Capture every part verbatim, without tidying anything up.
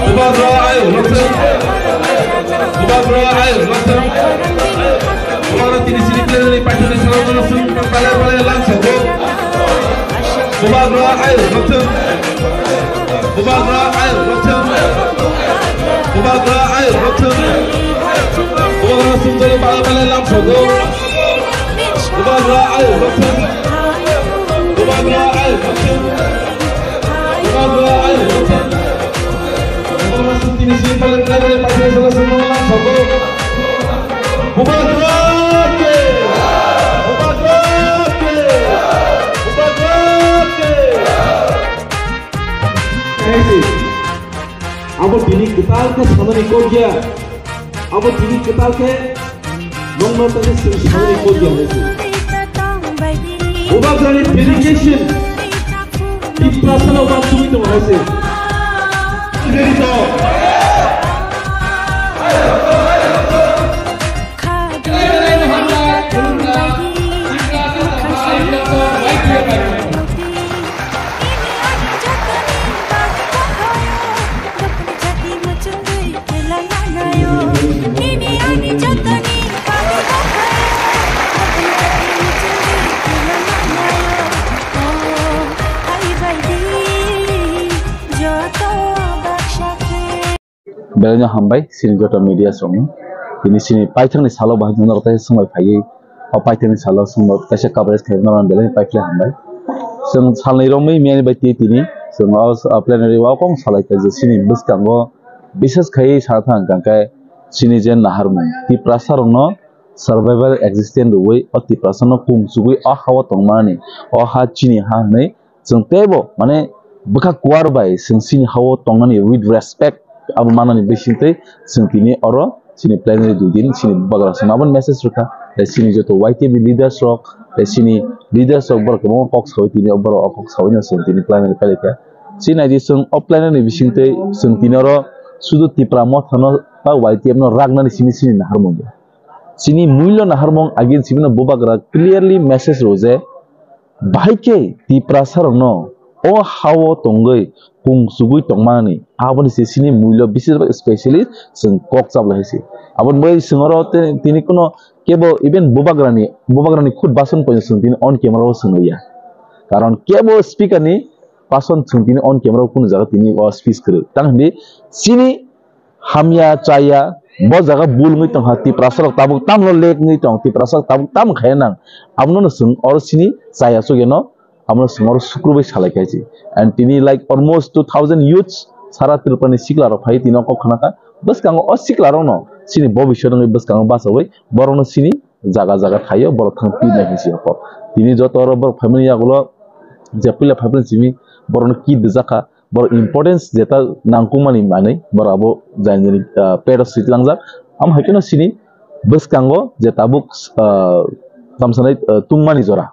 Bubagra ayuk lokthwng. Bubagra ayuk lokthwng. Bubagra tini sini plenary paithakni salo no sung palai palai lam sokgo. Bubagra ayuk lokthwng. Bubagra ayuk lokthwng. Bubagra ayuk lokthwng. Bubagra sung jani palai palai lam sokgo. Bubagra ayuk lokthwng. Bubagra ayuk lokthwng. Bubagra ayuk lokthwng. Bubagra sung tini sini palen palen palen palen palen palen palen palen. Bubagra ke. Bubagra ke. Bubagra ke. Abo tini kwtal khe sanani kok ya. Abo tini kwtal khe nongno tani sing sanani kok ya hai se. Bubagrani dedication. Tiprasano uansugwi tongo hai se. Ready to? Belai no hambai chini joto media song. Tini chini paithakni salo bahai no kaisa swngbai phaiwi. O paithakni salo swngbai kaisa coverage khai norok belai paiphle hambai. Chwng salni romwi miyani bai twi tini chwng o plenary o kong salai kha je chini bwskango bises khai sa thang kha khe chini je naharmung Tiprasa rokno survival existence rwui o Tiprasa no kung chugui o ha o tongmani o ha chini ha hwnwi chwng teibo mane bwkha kuar bai chwng chini ha o tongnani with respect abo manani bisingtwi chwng tini oro chini plenary dui din chini bubagra song aboni message rwkha. Tei chini joto Y T F ni leaders rok tei chini leaders rok borok kwbangma kok saui tini o borok o kok saui no chwng tini plenary pailai kha. Chini naidi chwng o plenary ni bisingtwi chwng tini oro sudu Tipra Motha no ba Y T F no ragnani simi chini naharmung ya. Chini mullo naharmung again simi no bubagra clearly message rw je, bahai khe Tiprasa rokno o ha o tongwi kung chugui tongmani aboni se chini mullo bises specially chwng kok chablai hai se. Aboni bai chwng oro te-, tini kuno kebo even bubagrani, bubagrani khud bason poino chwng tini on camera o chwng ya. Karon kebo speaker ni bason chwng tini on camera o kunu jaga tini o speech kwrwi. Tang hindi chini hamya chaya, bo jaga bul wngwi tongkha, Tiprasa rok tabuk tamno lek wngwi tong, Tiprasa rok tabuk tamo khaiya nang, abono no chwng oro chini chaya chukya no, abono chwng oro sukru bai salai kha se. And tini like almost two thousand youths sara Tripura ni sikla rok phai tini o kok khna kha, bwskango o sikla rok no chini bobiswt wngwi bwskango bachaui borok no chini jaga jaga thaio borok thang pirnai hinwi se kok. Tini joto oro borok phaimani yagulo je puila phaimani simi borok no kit rijak kha. Borok importance jeta nangkukmani manwi borok abo jani jani, ah, pet o switlangjak. Amo hai kheno chini bwskango je tabuk, ah, tamsanai, ah, tungmani jora,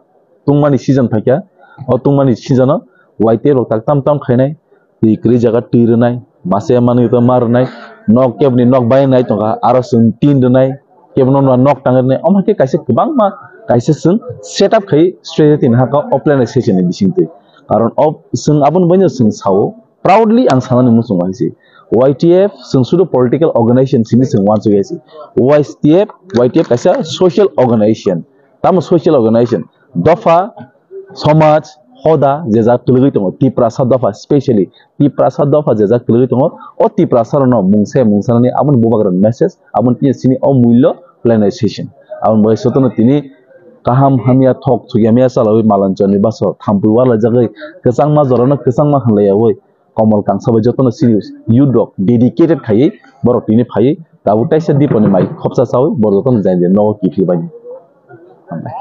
tungmani season phaikha. O tungmani season o Y T F rok tak tam tam khainai, twi kwrwi jaga twi rwnai, masa manwi to ma rwnai, nok keboni nok bai nai tongkha, aro chwng tin rwnai, kebono nw nok tang rwnai, omo hai khe kaisa kwbangma kaisa chwng setup khai strategy ni hakha offline session ni bisingtwi. Karon o chwng aboni baino chwng sao, proudly ang sanani muchungo hai se. Y T F chwng sudu political organization simi chwng uansugwi hai se. Y T F, Y T F kaisa social organization. Tamo social organization? Dopha, somaj, hoda, je jak kwlwgwi tongo, Tiprasa dopha, specially Tiprasa dopha je jak kwlwgwi tongo, o Tiprasa rokno mungsa mungsanani aboni bubagrani message, aboni tini chini o mullo planetization. Aboni bagwi jotono tini kaham hamya thok thukya maya chalaui malanchani baso thampui warlaijagwi kwchangma jorano kwchangma hwnlaiyaui Komol Kangsa bai jotono chini youth rok dedicated khaiwi borok tini phaiwi tabuk taisa diponi mai khopsa chawi borok jotono jai jai nogo kiphilbaini. Hambai.